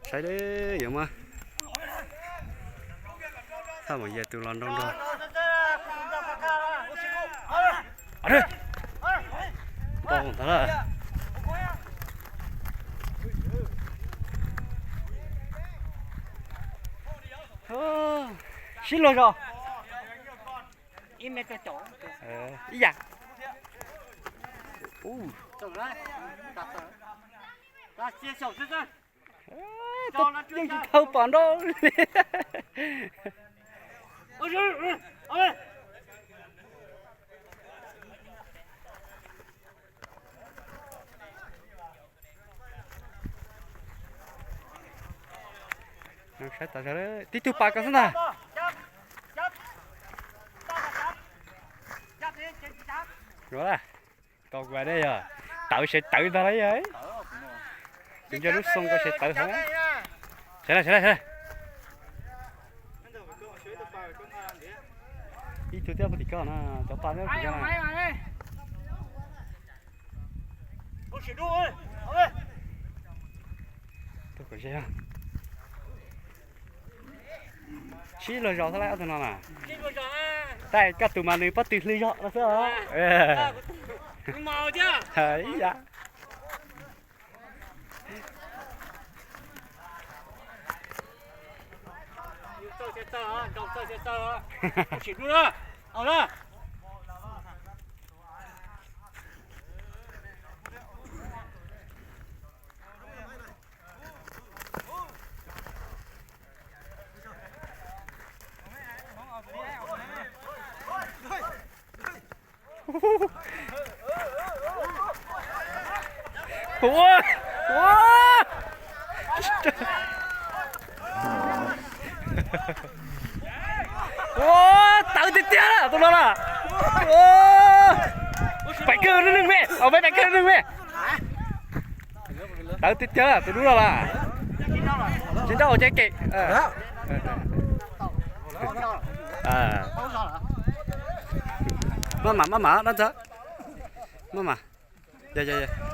Saib, yuav muab txhaj mus ya tus los nrau nrau. Npau ntag lawm. Sib luag zog. Ib yam. Yeej tsis tau pom nrau li. Saib tas zog, tib tug pas ko xwb ntag. Ua, tau kuv ne yog tawv sawv tawv ntag lauj yog. Kuv nco lub xoo ko sawv tawv heev. Sawv daws, sawv daws, sawv daws. Ib tug thiab puag tim koj na, cov pa thiab tim koj na. Sib luag zos xwb lauj ob tug no na. Tais koj tus mas nws pob tw hlwb zog no xwb os. Ib yam. Ua, ua, ua, tawv tiag tiag tus no na. Pais kawg neeg me, pais kawg neeg me. Tawv tiag tiag tus dub no las. Tsis nrauj ces kem. Maj mam, maj mam dab ntxawg. Maj mam. Yog, yog, yog.